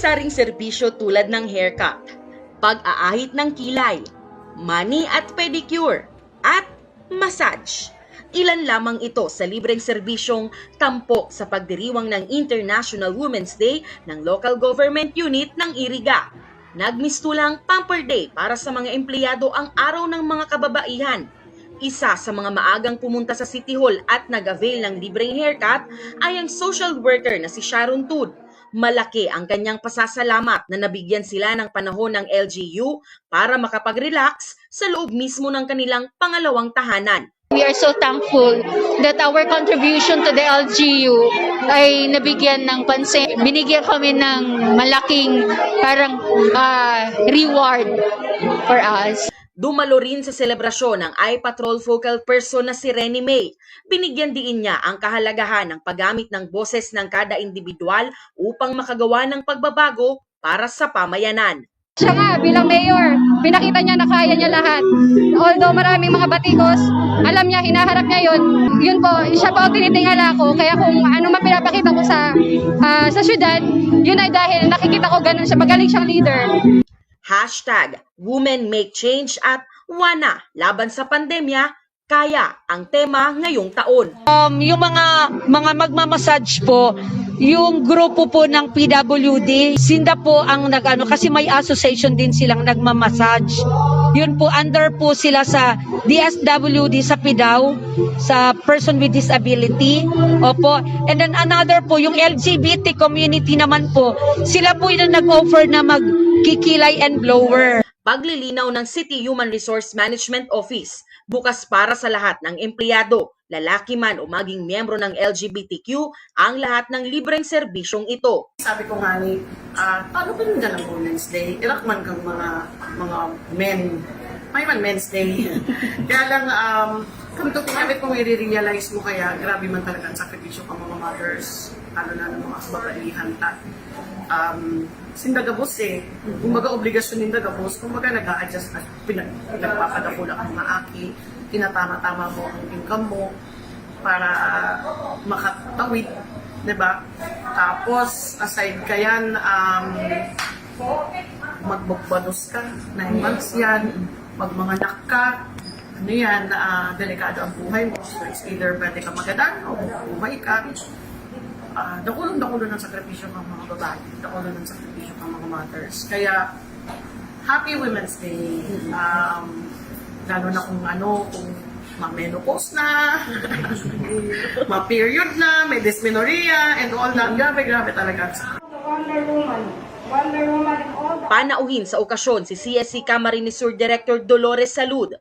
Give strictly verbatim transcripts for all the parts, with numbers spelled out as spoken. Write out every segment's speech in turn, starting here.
Karing serbisyo tulad ng haircut, pag-aahit ng kilay, mani at pedicure, at massage. Ilan lamang ito sa libreng serbisyong tampok sa pagdiriwang ng International Women's Day ng Local Government Unit ng Iriga. Nagmistulang Pamper Day para sa mga empleyado ang Araw ng mga Kababaihan. Isa sa mga maagang pumunta sa City Hall at nag-avail ng libreng haircut ay ang social worker na si Sharon Tud. Malaki ang kanyang pasasalamat na nabigyan sila ng panahon ng L G U para makapag-relax sa loob mismo ng kanilang pangalawang tahanan. We are so thankful that our contribution to the L G U ay nabigyan ng pansin. Binigyan kami ng malaking parang ah, reward for us. Dumalo rin sa selebrasyon ang Eye Patrol focal person na si Rene May. Binigyan diin niya ang kahalagahan ng paggamit ng boses ng kada indibidwal upang makagawa ng pagbabago para sa pamayanan. Siya nga, bilang mayor, pinakita niya na kaya niya lahat. Although maraming mga batikos, alam niya, hinaharap niya yun. Yun po, siya po ang tinitingala ko. Kaya kung ano man pinapakita ko sa, ah, sa syudad, yun ay dahil nakikita ko ganun siya, magaling siyang leader. Hashtag Women Make Change at Wana Laban sa Pandemya, Kaya ang tema ngayong taon. Um, yung mga mga magmamassage po, yung grupo po ng P W D, sinda po ang nag-ano, kasi may association din silang nagmamassage. Yun po, under po sila sa D S W D sa PDAW, sa person with disability. Opo. And then another po, yung L G B T community naman po, sila po yung nag-offer na magkikilay and blower. Paglilinaw ng City Human Resource Management Office, bukas para sa lahat ng empleyado, lalaki man o maging miyembro ng L G B T Q, ang lahat ng libreng serbisyong ito. Sabi ko nga ni, ah, paano pinagdala ang Women's Day? Irak man kang mga, mga men. May man Men's Day. Kaya lang, um, come to think of it, kung i-realize mo kaya, grabe man talaga ang sakripisyo ng mga mothers, lalo na ng mga kababaihan ta. Um, sinda gabos eh. Kumbaga, obligasyon ninda gabos. Kumbaga, nag-a-adjust na, pinag, nagpapadakula ang mga aki, tinatama-tama mo ang income mo para makatawid, di ba? Tapos, aside kayan, um, magbagbados ka, nine months yan, magmanganak ka, ano yan, ah, delikado ang buhay mo. So, it's either pwede ka magadan o buhay ka. Ah, dakulon-dakulon ang sakripisyo ng mga babae, dakulon ang sakripisyo ng mga mothers. Kaya, Happy Women's Day. Um, lalo na kung ano, kung ma-menopause na, ma-period na, may dysmenorrhea, and all that. Grabe, grabe talaga. Panauhin sa okasyon si C S C Camarines Sur Director Dolores Salud.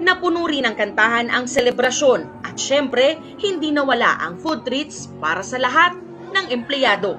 Napuno rin ng kantahan ang selebrasyon at syempre, hindi nawala ang food treats para sa lahat ng empleyado.